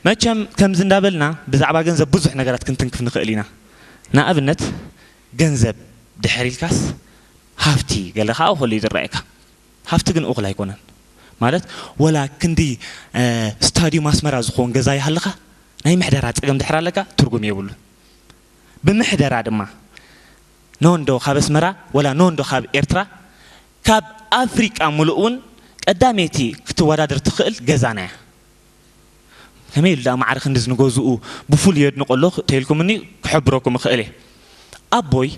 መቸም ከምዚ እንዳበልና ብዛዕባ ገንዘብ ብዙሕ ነገራት ክንትንክፍ ንኽእል ኢና። ንኣብነት ገንዘብ ድሕር ኢልካስ ሃፍቲ ገለ ከዓ ከሎ እዩ ዝረኣየካ። ሃፍቲ ግን እኹል ኣይኮነን። ማለት ወላ ክንዲ ስታድዩም ኣስመራ ዝኸውን ገዛ ይሃልኻ ናይ ምሕደራ ፀገም ድሕር ኣለካ ትርጉም የብሉን። ብምሕደራ ድማ ኖንዶ ካብ ኣስመራ ወላ ኖንዶ ካብ ኤርትራ ካብ ኣፍሪቃ ሙሉእ እውን ቀዳመይቲ ክትወዳደር ትኽእል ገዛና እያ። ከመይ ኢሉ ደኣ ማዕረ ክንድዚ ንገዝኡ ብፍሉይ የድንቆ ኣሎ ተይልኩምኒ ክሕብረኩም እኽእል እየ። ኣቦይ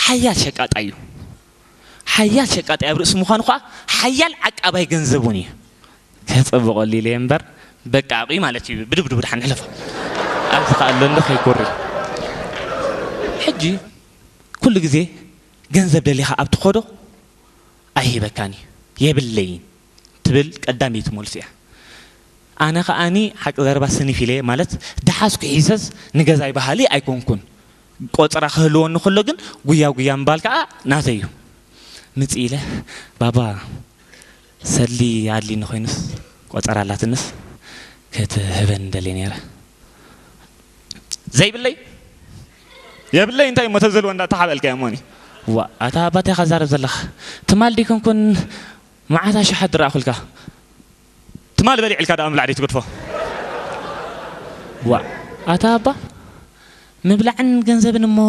ሓያል ሸቃጣይ እዩ። ሓያል ሸቃጣይ ኣብ ርእሲ ምዃኑ ኸዓ ሓያል ዓቃባይ ገንዘብ እውን እዩ። ከጸብቐሉ ኢለ እየ እምበር በቃ ኣቑይ ማለት እዩ። ብድብድቡ ድሓን ንሕለፎ። ኣብዚ ኸኣ ኣሎ እንዶ ከይኮሪ። ሕጂ ኩሉ ግዜ ገንዘብ ደሊኻ ኣብ ትኸዶ ኣይሂበካን እዩ። የብለይን ትብል ቀዳመይቲ መልሱ እያ። ኣነ ከኣኒ ሓቂ ዘረባ ስኒፍ ኢለ ማለት ደሓዝኩ ሒዘስ ንገዛይ በሃሊ ኣይኮንኩን። ቆጸራ ክህልወኒ ከሎ ግን ጉያ ጉያ ምባል ከኣ ናተይ እዩ። ምጽእ ኢለ ባባ ሰሊ ኣድልኒ ኮይኑስ ቆጸራ ኣላትንስ ክትህበኒ ደልየ ነይረ። ዘይብለይ የብለይ እንታይ እሞ ተዘልወ እንዳ ተሓበልካ እሞኒ። ዋ ኣታ ኣባቴ ካዛረብ ዘለኻ ትማል ዲኮንኩን መዓት ኣሽሓት ዝረኣኹልካ። ትማል በሊዕ ኢልካ ደኣ ምብላዕ ደይ ትገድፎ። ዋ ኣታ ኣባ ምብላዕን ገንዘብን እሞ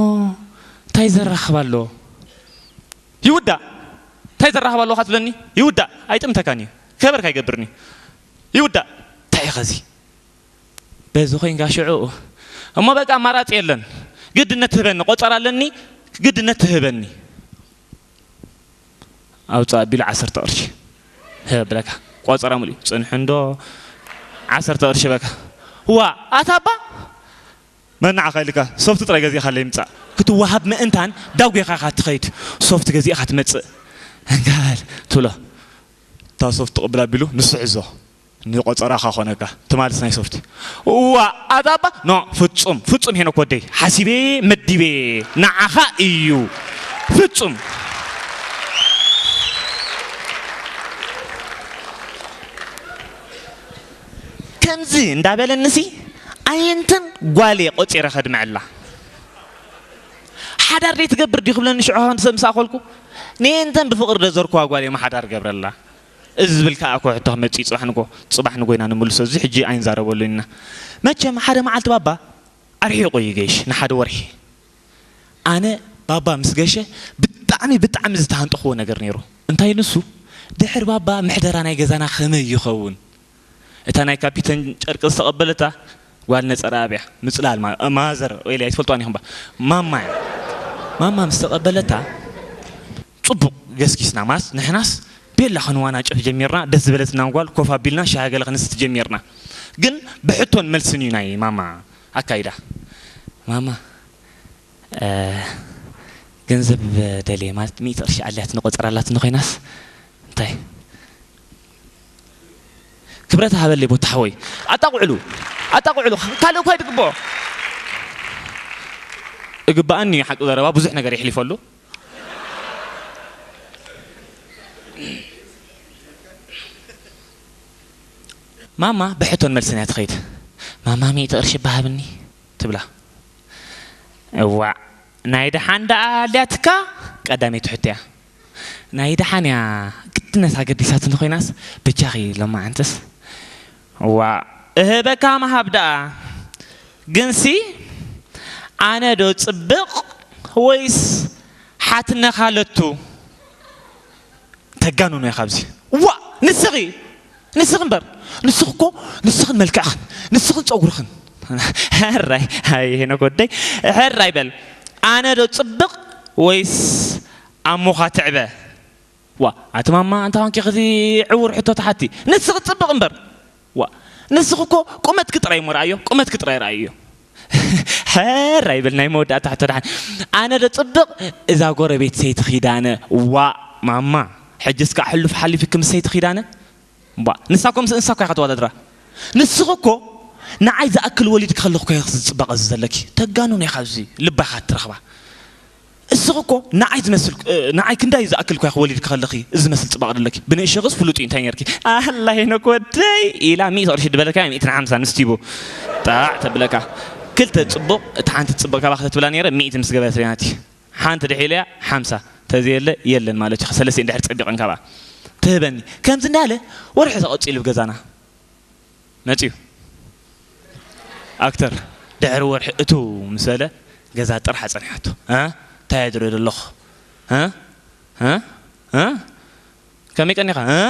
እንታይ ዘራኽብ ኣሎ? ይውዳእ እንታይ ዘራኽብ ኣለዎ ካትብለኒ ይውዳእ ኣይጥምተካን እዩ። ከበርካ ኣይገብርን እዩ። ይውዳእ እንታይ እዩ ኸዚ? በዚ ኮይንካ ሽዑ እሞ በቃ ኣማራፂ የለን። ግድነት ትህበኒ ቆፀር ኣለኒ። ግድነት ትህበኒ ኣውፅእ ኣቢሉ ዓሰርተ ቅርሺ ህበ ብለካ ቆፀራ ሙሉ እዩ ፅንሑ እንዶ ዓሰርተ ቅርሺ በካ ዋ ኣታባ መናዓኻ ኢልካ ሶፍቲ ጥራይ ገዚእኻለይ ምፃእ ክትወሃብ ምእንታን ዳጒኻ ኢኻ ትኸይድ ሶፍቲ ገዚእኻ ትመፅእ እንጋል ትብሎ እታ ሶፍቲ ትቕብል ኣቢሉ ንሱ ሕዞ ንቆጸራኻ ኮነካ ትማልስ ናይ ሶፍቲ እዋ ኣዳባ ኖ ፍጹም ፍጹም ሄኖክ ወደይ ሓሲቤ መዲቤ ንዓኻ እዩ ፍጹም ከምዚ እንዳበለንሲ ኣየንተን ጓሌ ቆጺረ ከድምዐላ ሓዳር ደይ ትገብር ዲ ክብለኒ ሽዑ ከምዚ ምሳእኸልኩ ንየንተን ብፍቕሪ ደዘርኩዋ ጓሌ ማሓዳር ገብረላ እዚ ዝብል ከዓ እኮ ሕቶ ክመፅእ እዩ ፅባሕ ንጎ ፅባሕ ንጎ ኢና ንምልሶ እዚ ሕጂ ኣይንዛረበሉ ኢና መቸም ሓደ መዓልቲ ባባ ኣርሒቑ እዩ ገይሽ ንሓደ ወርሒ ኣነ ባባ ምስ ገሸ ብጣዕሚ ብጣዕሚ ዝተሃንጠኽዎ ነገር ነይሩ እንታይ ንሱ ድሕር ባባ ምሕደራ ናይ ገዛና ከመይ ይኸውን እታ ናይ ካፒተን ጨርቂ ዝተቐበለታ ጓል ነፀራ ኣብያ ምፅላል ማዘር ወይ ኣይትፈልጥዋን ኢኹም ማማ እያ ማማ ምስ ተቐበለታ ፅቡቕ ገስጊስና ማስ ንሕናስ ቤላ ክንዋናጨፍ ጀሚርና ደስ ዝበለትና ጓል ኮፍ ኣቢልና ሻሂ ገለ ክንስቲ ጀሚርና ግን ብሕቶን መልስን እዩ ናይ ማማ ኣካይዳ ማማ ገንዘብ ደልየ ማለት ሚእቲ ቅርሺ ኣልያትኒ ቆፀር ኣላትኒ ኮይናስ እንታይ ክብረት ሃበለይ ቦታ ሓወይ ኣጣቑዕሉ ኣጣቑዕሉ ካልእ እኳ ይትግብኦ እግባኣኒ እዩ ሓቂ ዘረባ ብዙሕ ነገር ይሕሊፈሉ ማማ ብሕቶን መልስን እያ ትኸይድ ማማ ሚእቲ ቅርሺ ባሃብኒ ትብላ እዋዕ ናይ ደሓን ደኣ ኣልያትካ ቀዳመይቲ ሕቶ እያ ናይ ደሓን እያ ግድነት ኣገዲሳትኒ ኮይናስ በጃኺ ሎማዓንትስ እዋ እህበካ ምሃብ ደኣ ግንሲ ኣነ ዶ ፅብቕ ወይስ ሓትነኻ ለቱ ተጋንኖ ኢኻ ኣብዚ ዋ ንስኺ ንስኺ እምበር ንስኺ እኮ ንስኽን መልክዕኽን ንስኽን ፀጉርኽን ሕራይ ኣይ ሄኖክ ወደይ ሕራይ በል ኣነ ዶ ፅብቕ ወይስ ኣሞኻ ትዕበ ዋ ኣቲ ማማ ኣንታ ኳንኪ ኸዚ ዕውር ሕቶ ተሓቲ ንስኺ ፅብቕ እምበር ዋ ንስኺ እኮ ቁመትኪ ጥራይ እሞ ረኣዮ ቁመትኪ ጥራይ ረኣዮ ሕራይ በል ናይ መወዳእታ ሕቶ ደሓን ኣነ ዶ ፅብቕ እዛ ጎረቤት ሰይቲ ኺዳነ ዋእ ማማ ሕጅስ ከዓ ሕሉፍ ሓሊፍኪ ምስ ሰይቲ ኺዳነ እምቧእ ንሳ እኮ ምስ እንስሳ እኮ ኢኻ ተወዳድራ ንስኺ እኮ ንዓይ ዝኣክል ወሊድኪ ከለኹ እኮ ኢኺ ዝፅባቐ እዚ ዘለኪ ተጋኑን ኢኻ ኣብዚ ልባ ኢኻ ትረኽባ እስኺ እኮ ንዓይ ዝመስል፣ ንዓይ ክንዳይ ዝኣክል እኳ ኢኺ ወሊድኪ ከለኺ፣ እዚ ዝመስል ጽባቐ ደለኪ። ብንእሽቶኺስ ፍሉጥ እዩ እንታይ ኔርኪ። ኣላ ሄኖክ ወደይ ኢላ ሚእቲ ቅርሺ ድበለካ፣ ሚእትን ሓምሳን ንስቲቦ። ጣዕ ተብለካ። ክልተ ጽቡቕ፣ እታ ሓንቲ ጽቡቕ ካባኺ ተትብላ ነይረ፣ ሚእቲ ምስ ገበረት ሪናቲ። ሓንቲ ድሒለያ፣ ሓምሳ። ተዘየለ፣ የለን ማለት እዩ። ሰለስቲኤን ድሕሪ ጸቢቐን ካብኣ ትህበኒ። ከምዚ እንዳለ፣ ወርሒ ተቐጺሉ ብገዛና። መጺኡ። ኣክተር ድሕሪ ወርሒ እትው ምስ በለ፣ ገዛ ጥራሕ ጸኒሓቶ። እ? እንታይ እየ ዝርኢ ዘለኹ? እ? እ? እ? ከመይ ቀኒኻ? እ?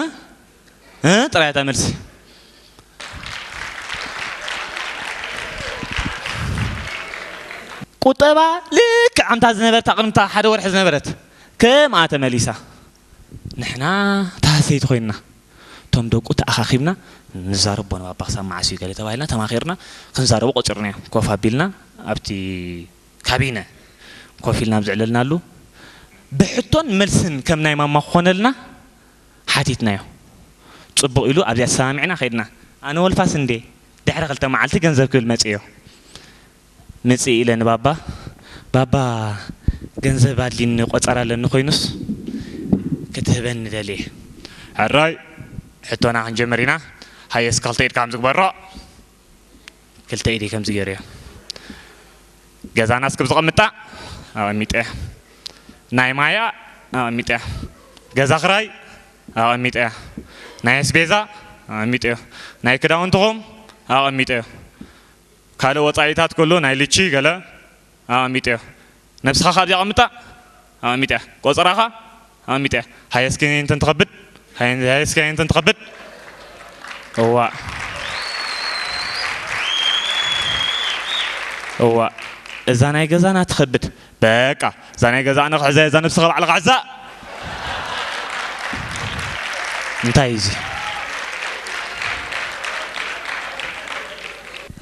እ? ጥራይ እታ መልሲ። ቁጠባ ልክዕ ኣምታ ዝነበረት ኣቕድምታ ሓደ ወርሒ ዝነበረት ከምኣ ተመሊሳ። ንሕና ተሃሰይቲ ኮይንና፣ እቶም ደቁ ተኣኻኺብና ንዛረቦ ንባባ ክሳብ መዓስ እዩ ገለ ተባሂልና ተማኺርና ክንዛረቦ ቆጺርናዮ። ኮፍ ኣቢልና ኣብቲ ካቢነ ኮፍ ኢልና ኣብ ዘዕለልናሉ ብሕቶን መልስን ከም ናይ ማማ ክኾነልና ሓቲትናዮ። ጽቡቕ ኢሉ ኣብዚኣ ተሰማሚዕና ከይድና። ኣነ ወልፋስ እንዴ ድሕሪ ክልተ መዓልቲ ገንዘብ ክብል መጽዮ። ምጽእ ኢለ ንባባ፣ "ባባ፣ ገንዘብ ኣድልይኒ ቆጸራ ኣለኒ ኮይኑስ ክትህበኒ ደልየ." "ሕራይ፣ ሕቶና ክንጀምር ኢና። ሃየ እስከ ክልተ ኢድካ ከምዚ ግበሮ." ክልተ ኢደይ ከምዚ ገይረዮ። "ገዛና እስኪ ብዝቐምጣ ኣቐሚጠ። ናይ ማያ ኣቐሚጠ። ገዛ ክራይ ኣቐሚጠ። ናይ ኣስቤዛ ኣቐሚጠ። ናይ ክዳውንትኹም ኣቐሚጠ። ካልእ ወጻኢታት ኩሉ ናይ ልቺ ገለ ኣቐሚጠዮ። ነብስኻ ካብዚ ኣቐምጣ ኣቐሚጠያ። ቆጸራኻ ኣቐሚጠያ። ሃየስኪ እንተን ትኸብድ፣ ሃየ-፣ ሃየስኪ እንተን ትኸብድ። እዋ። እዋ። እዛ ናይ ገዛና ትኸብድ። በቃ፣ እዛ ናይ ገዛ ኣነ ክሕዛ፣ እዛ ነብስኻ ባዕልኻ ሕዛ። እንታይ እዩ እዚ?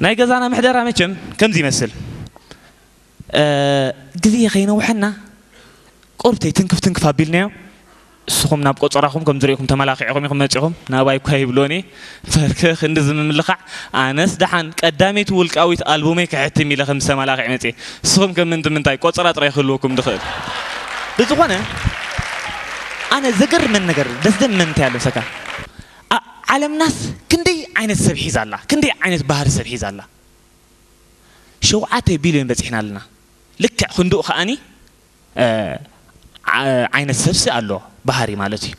ናይ ገዛና ምሕደራ መቸም ከምዚ ይመስል። እ፣ ግዜ ከይነውሐና ቁሩብተይ ትንክፍ ትንክፍ ኣቢልናዮ። እስኹም ናብ ቆጸራኹም ከም ዝርእየኩም ተመላኺዕኹም ኢኹም መጺኹም። ናባይ እኳ ይብሎኒ። ፈርክ ክንዲ ዝምምልኻዕ። ኣነስ ደሓን ቀዳመይቲ ውልቃዊት ኣልቡመይ ከሕትም ኢለ ከም ዝተመላኺዕ መጽየ። እስኹም ከም ምንቲ ምንታይ ቆጸራ ጥራይ ክህልወኩም ድኽእል። ብዝኾነ፣ ኣነ ዘገርመን ነገር፣ ደስደመን እንታይ ኣሎ ምሰካ? ኣ-፣ ዓለምናስ ክንደይ ዓይነት ሰብ ሒዛ ኣላ? ክንደይ ዓይነት ባህሪ ሰብ ሒዛ ኣላ? ሸውዓተ ቢልዮን በጺሕና ኣለና። ልክዕ ክንድኡ ከኣኒ፣ እ፣ ዓ-፣ ዓይነት ሰብሲ ኣሎ፣ ባህሪ ማለት እዩ።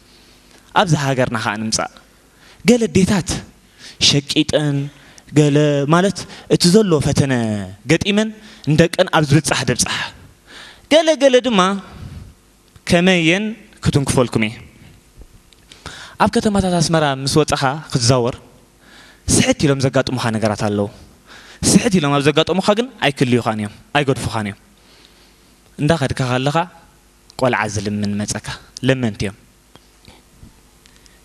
ኣብዚ ሃገርና ከኣ ንምጻእ። ገለ ኣዴታት ሸቂጠን፣ ገለ ማለት እቲ ዘሎ ፈተነ ገጢመን ንደቀን ኣብ ዝብጻሕ ደብጻሕ። ገለ ገለ ድማ ከመይ እየን ክትንክፈልኩም እየ። ኣብ ከተማታት ኣስመራ ምስ ወጻኻ ክትዛወር፣ ስሕት ኢሎም ዘጋጥሙኻ ነገራት ኣለዉ። ስሕት ኢሎም ኣብ ዘጋጠሙኻ ግን ኣይክልዩኻን እዮም፣ ኣይገድፉኻን እዮም። እንዳኸድካ ከለኻ ቆልዓ ዝልምን መጸካ። ለመንቲ እዮም።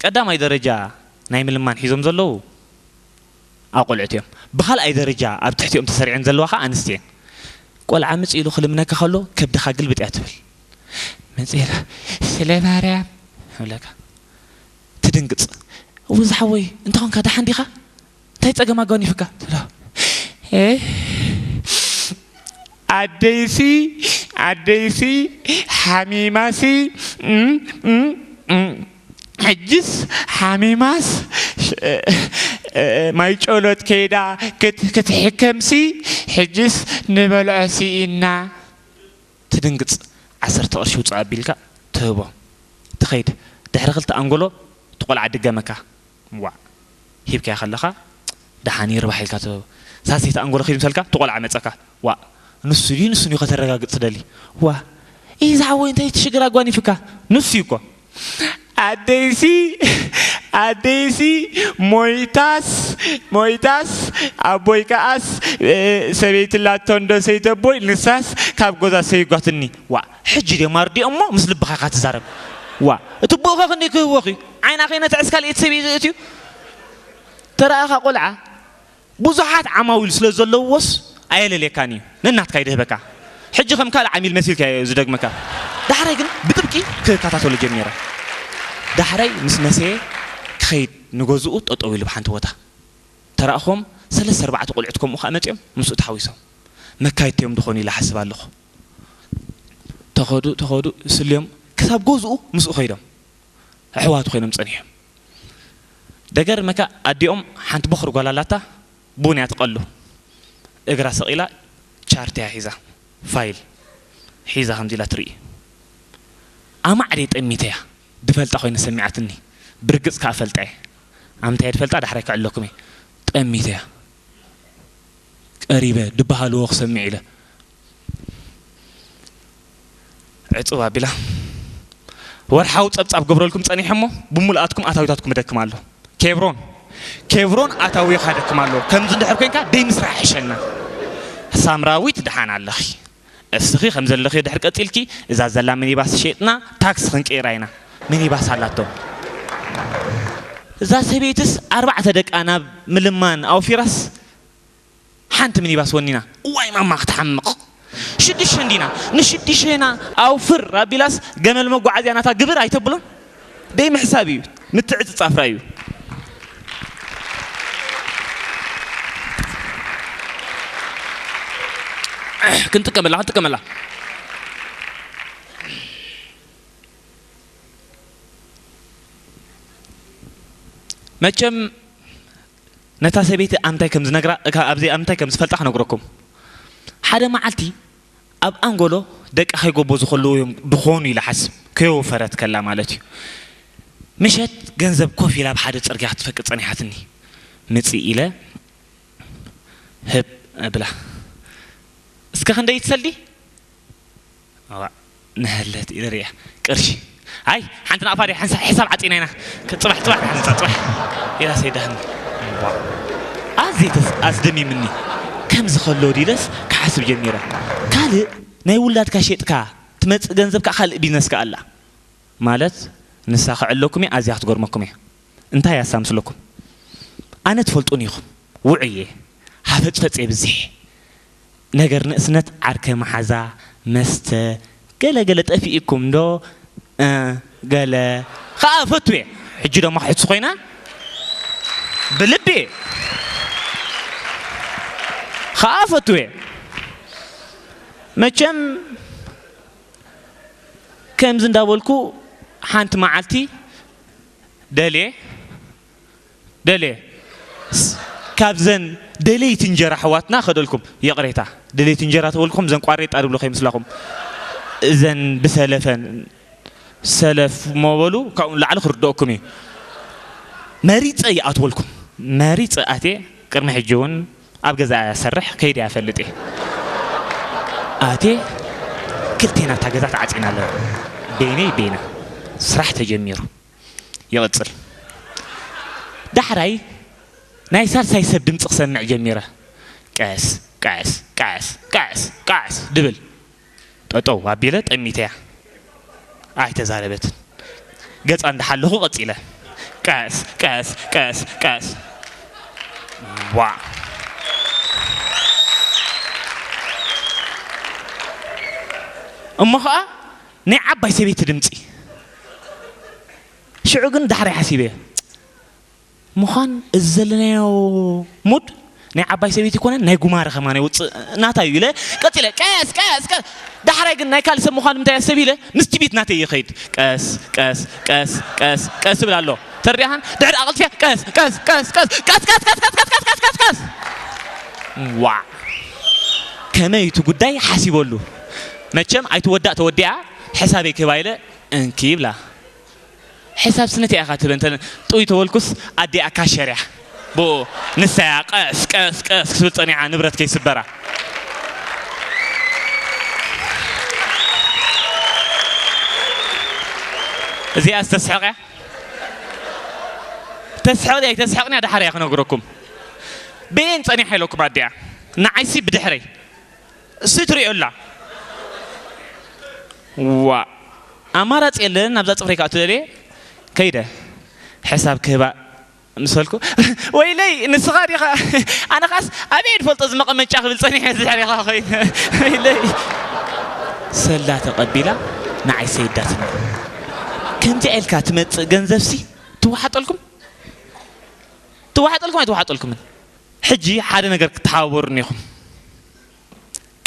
ቀዳማይ ደረጃ ናይ ምልማን ሒዞም ዘለዉ ኣቆልዑት እዮም። ብኻልኣይ ደረጃ ኣብ ትሕቲኦም ተሰሪዐን ዘለዋ ኸኣ ኣንስቲ እየን። ቆልዓ ምጽእ ኢሉ ክልምነካ ከሎ ከብድኻ ግልብጥ እያ ትብል። መጽእ ኢላ፣ "ስለ ማርያም" ይብለካ። ትድንግጽ። "እው ዝሓወይ፣ እንተኾንካ ደሓን ዲኻ? እንታይ ጸገም ኣጓኒፍካ?" ትብሎ። "እ፣ ኣደይሲ፣ ኣደይሲ፣ ሓሚማሲ፣ እም፣ እም፣ እም። ሕጅስ ሓሚማስ፣ ሽ-፣ እ፣ እ፣ ማይ ጨሎት ከይዳ ክት-፣ ክትሕከምሲ፣ ሕጅስ ንበልዖ ስኢና." ትድንግጽ። ዓሰርተ ቅርሺ ውጽእ ኣቢልካ ትህቦ። ትኸይድ። ድሕሪ ክልተ ኣንጎሎ፣ እቲ ቆልዓ ድገመካ። ዋእ። ሂብካያ ከለኻ፣ ደሓን ይርባሕ ኢልካ ትህቦ። ሳልሰይቲ ኣንጎሎ ኺድ ምሰልካ፣ እቲ ቆልዓ መጸካ። ዋእ። ንሱ ድዩ ንሱ ድዩ ከተረጋግጽ ትደሊ? ዋእ። ኢዛ ሓወይ፣ እንታይ እቲ ሽግር ኣጓኒፍካ? ንሱ እዩ እኮ። ኣደይሲ፣ ኣደይሲ፣ ሞይታስ፣ ሞይታስ፣ ኣቦይ ከኣስ፣ እ፣ ሰበይቲ ላቶ እንዶ ሰይተቦይ፣ ንሳስ ካብ ጎዛ ሰይጓትኒ። ዋእ። ሕጂ ድዮም ኣርዲኦም እሞ ምስ ልብኻ ኢኻ ትዛረብ። ዋእ፣ እቲ ኣቦኻ ክንደይ ክህቦኺ? ዓይና ከይነትዕስ ካልእ እቲ ሰብ እዩ ዝእትዩ። ተረኣኻ ቆልዓ፣ ብዙሓት ዓማዊል ስለ ዘለውዎስ ኣየለልየካን እዩ። ነናትካ ይድህበካ። ሕጂ ከም ካልእ ዓሚል መሲልካ እዩ ዝደግመካ። ዳሕራይ ግን ብጥብቂ ክከታተሎ ጀሚረ። ዳሕራይ ምስ መሰየ ክኸይድ ንገዝኡ ጠጠው ኢሉ ብሓንቲ ቦታ። ተራእኹም ሰለስተ ኣርባዕተ ቆልዑት ከምኡ ከኣ መጺኦም ምስኡ ተሓዊሶም። መካይድቲ እዮም ድኾኑ ኢለ እሓስብ ኣለኹ። ተኸዱ ተኸዱ ስልዮም ክሳብ ገዝኡ ምስኡ ከይዶም ኣሕዋቱ ኮይኖም ጸኒሖም። ደገርመካ ኣዲኦም ሓንቲ ቦኽሪ ጓል ኣላታ ቡን እያ ትቐሉ። እግራ ሰቒላ ቻርት እያ ሒዛ፣ ፋይል ሒዛ ከምዚ ኢላ ትርኢ። ኣማዕደ ጠሚተ እያ ድፈልጣ ኮይነ ሰሚዓትኒ። ብርግጽ ከኣ ፈልጣ እየ። ኣምንታይ ድፈልጣ ዳሕራይ ክዕለኩም እየ። ጠሚተ እያ። ቀሪበ ድበሃልዎ ክሰምዕ ኢለ ዕጽው ኣቢላ ወርሓዊ ጸብጻብ ገብረልኩም ጸኒሐ እሞ ብምልኣትኩም ኣታዊታትኩም እደክም ኣሎ። ኬብሮን ኬብሮን ኣታዊኻ ደክም ኣሎ። ከምዚ እንድሕር ኮይንካ ደይ ምስራሕ ይሕሸና። ሳምራዊት ደሓን ኣለኺ። እስኺ ከም ዘለኺ ድሕር ቀጺልኪ እዛ ዘላ ሚኒባስ ሸጥና ታክሲ ክንቅይራ ኢና። ሚኒባስ ኣላቶ። እዛ ሰበይትስ ኣርባዕተ ደቃ ናብ ምልማን ኣውፊራስ ሓንቲ ሚኒባስ ወኒና። እዋይ ማማ ክትሓምቕ። ሽዱሽተ እንዲና ንሽዱሽተና ኣውፍር ኣቢላስ ገመል መጓዓዝያ ናታ ግብር ኣይተብሎን። ደይ ምሕሳብ እዩ። ምትዕጽጻፍ ራእዩ። ክንጥቀመላ ክንጥቀመላ መቸም ነታ ሰበይቲ ኣምታይ ከም ዝነግራ እካ ኣብዚ ኣምታይ ከም ዝፈልጣ ክነግረኩም። ሓደ መዓልቲ ኣብ ኣንጎሎ ደቂ ከይጎቦ ዝኸለዉ እዮም ድኾኑ ኢለ ሓስብ። ከየወፈረት ከላ ማለት እዩ። ምሸት ገንዘብ ኮፍ ኢላ ኣብ ሓደ ጽርግያ ክትፈቅድ ጸኒሓትኒ። ምጽእ ኢለ ህብ እብላ። እስከ ክንደይ ትሰልዲ? ኣዋ፣ ንህለት ኢለ ርእያ። ቅርሺ። ኣይ፣ ሓንቲ ናቕፋ ድያ? ሓንሳ-፣ ሕሳብ ዓጺና ኢና። ክ-፣ ጽባሕ፣ ጽባሕ፣ ሓንሳ፣ ጽባሕ። ኢላ ሰይዳህኒ። ዋ። ኣዝየ ተስ-፣ ኣስደሚምኒ። ከምዚ ከሎ ዲለስ ክሓስብ ጀሚረ። ካልእ ናይ ውላድካ ሸጥካ ትመጽእ ገንዘብ ከኣ ካልእ ቢዝነስ ከኣ ኣላ። ማለት ንሳ ክዕለኩም እያ፣ ኣዝያ ክትገርመኩም እያ። እንታይ ኣሳምስለኩም? ኣነ ትፈልጡኒ ኢኹም። ውዑይ እየ። ሃፈጽፈጽ የብዝሕ። ነገር ንእስነት ዓርከ መሓዛ፣ መስተ፣ ገለ ገለ ጠፊእኩም ዶ? እ፣ ገለ ኸኣ እፈቱ እየ። ሕጂ ደሞ ክሕሱ ኮይና ብልቢ እየ። ኸኣ እፈቱ እየ። መቸም ከምዚ እንዳበልኩ ሓንቲ መዓልቲ ደልየ ደልየ ስ-፣ ካብዘን ደለይቲ እንጀራ ኣሕዋትና ከደልኩም፣ ይቕሬታ፣ ደለይቲ እንጀራ ተበልኩም ዘን ቋሬጣ ድብሉ ከይመስላኹም፣ እዘን ብሰለፈን ሰለፍ ሞ በሉ፣ ካብኡ ንላዕሊ ክርድኦኩም እዩ። መሪጸ ይኣትወልኩም። መሪጸ ኣትየ፣ ቅድሚ ሕጂ እውን ኣብ ገዛ እሰርሕ፣ ከይደ እፈልጥ እየ። ኣትየ፣ ክልቴና እታ ገዛ ተዓጺና ኣለና። በይነይ በይና ስራሕ ተጀሚሩ። ይቕጽል። ዳሕራይ ናይ ሳልሳይ ሰብ ድምጺ ክሰምዕ ጀሚረ። ቀስ፣ ቀስ፣ ቀስ፣ ቀስ፣ ቀስ ድብል። ጠጠው ኣቢለ ጠሚተያ። ኣይተዛረበትን። ገጻ እንዳሓለኹ ቀጺለ። ቀስ፣ ቀስ፣ ቀስ፣ ቀስ። ዋ። እሞ ኸኣ ናይ ዓባይ ሰበይቲ ድምጺ። ሽዑ ግን ዳሕራይ ሓሲበዮ። ምዃን እዚ ዘለናዮ ሙድ ናይ ዓባይ ሰበይቲ ይኮነን፣ ናይ ጉማረ ከማን ይውፅእ ናታ እዩ ኢለ ቀፂለ። ቀስ፣ ቀስ፣ ቀስ። ዳሕራይ ግን ናይ ካልእ ሰብ ምዃን ምንታይ ኣሰብ ኢለ ምስቲ ቤት ናተይ ይኸይድ። ቀስ፣ ቀስ፣ ቀስ፣ ቀስ፣ ቀስ እብል ኣሎ። ተረዲኣኻን? ድሕሪ ኣቐልጥፊያ ቀስ፣ ቀስ፣ ቀስ፣ ቀስ፣ ቀስ፣ ቀስ፣ ቀስ፣ ቀስ፣ ቀስ፣ ቀስ፣ ቀስ፣ ቀስ። ዋዕ! ከመይ እቲ ጉዳይ ሓሲበሉ። መቸም ኣይትወዳእ ተወዲኣ፣ ሕሳበይ ክህባ ኢለ እንኪ ይብላ። ሕሳብ ስንት ኢኻ ትህበ? እንተ ጥውይ ተበልኩስ ኣዲኣ ካሸር እያ። ብኡ ንሳ እያ ቀስ ቀስ ቀስ ክትብል ጸኒሓ ንብረት ከይስበራ። እዚኣ ዝተስሕቕ እያ። ተስሕቕ ድያ ኣይተስሕቕን እያ ደሓር እያ ክነግረኩም። በየን ጸኒሓ ኢለኩም ኣዲኣ። ንዓይሲ ብድሕረይ። እሱ ትሪኦ ኣላ። ዋ፣ ኣማራጺ የለን። ናብዛ ጽፍረይ ከኣ ትደልየ ከይደ ሕሳብ ክህባ ምስ በልኩ፣ "ወይለይ ንስኻ ዲኻ?" ኣነ ኻስ ኣበይ ድፈልጦ እዚ መቐመጫ ክብል ጸኒሐ፣ እዚ ድሕሪኻ ኮይነ፣ "ወይለይ!" ሰላ ተቐቢላ ንዓይ ሰይዳትኒ። ከምዚኣ ኢልካ ትመጽእ ገንዘብሲ ትወሓጠልኩም? ትወሓጠልኩም ኣይትወሓጠልኩምን? ሕጂ ሓደ ነገር ክትሓባበሩኒ ኢኹም።